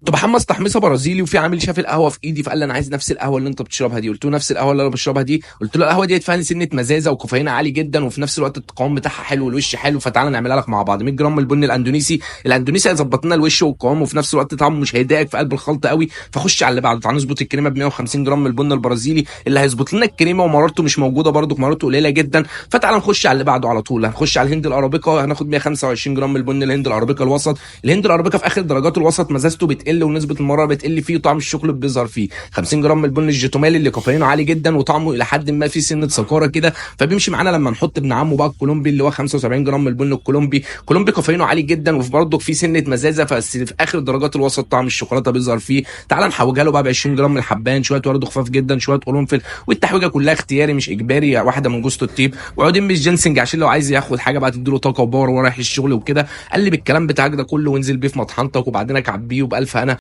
كنت بحمص تحميصه برازيلي، وفي عامل شاف القهوة في ايدي فقال لي انا عايز نفس القهوة اللي انت بتشربها دي. قلت له نفس القهوة اللي انا بشربها دي؟ قلت له القهوة دي فيها سنة مزازه وكافيين عالي جدا، وفي نفس الوقت القوام بتاعها حلو والوش حلو، فتعالى نعملها لك مع بعض. 100 جرام من البن الاندونيسي، الاندونيسي هيظبط لنا الوش والقوام، وفي نفس الوقت طعمه مش هيضايقك في قلب الخلطة قوي. فخش على اللي بعده، تعالى نظبط الكريمة ب 150 جرام من البن البرازيلي اللي هيظبط لنا الكريمة، ومرارته مش موجودة برده، مرارته قليله جدا. فتعالى نخش على اللي بعده على طول، هنخش على الهند الارابيكا، هناخد 125 جرام من البن الهند الارابيكا الوسط. الهند الارابيكا في اخر درجات الوسط مزازته بتقل ونسبه المرارة بتقل فيه، وطعم الشوكولاتة بيظهر فيه. 50 جرام من البن الجيتومالي اللي كافيينه عالي جدا وطعمه الى حد ما فيه سنة سكارة كده، فبيمشي معانا لما نحط ابن عمه بقى الكولومبي اللي هو 75 جرام من البن الكولومبي. كولومبي كافيينه عالي جدا وفي برضه فيه سنة مزازه، فبس في اخر درجات الوسط طعم الشوكولاتة بيظهر فيه. تعال نحوجها له بقى ب 20 جرام من الحبان، شوية ورد خفاف جدا، شوية قرنفل، والتحويجه كلها اختياري مش اجباري، واحدة من جوزة الطيب، وعودين من الجنسنج عشان لو عايز ياخد حاجة بقى تديله طاقة و power ورايح الشغل وكده. قلب الكلام بتاعك ده كله وانزل بيه في مطحنتك، وبعدين عبيه وبالف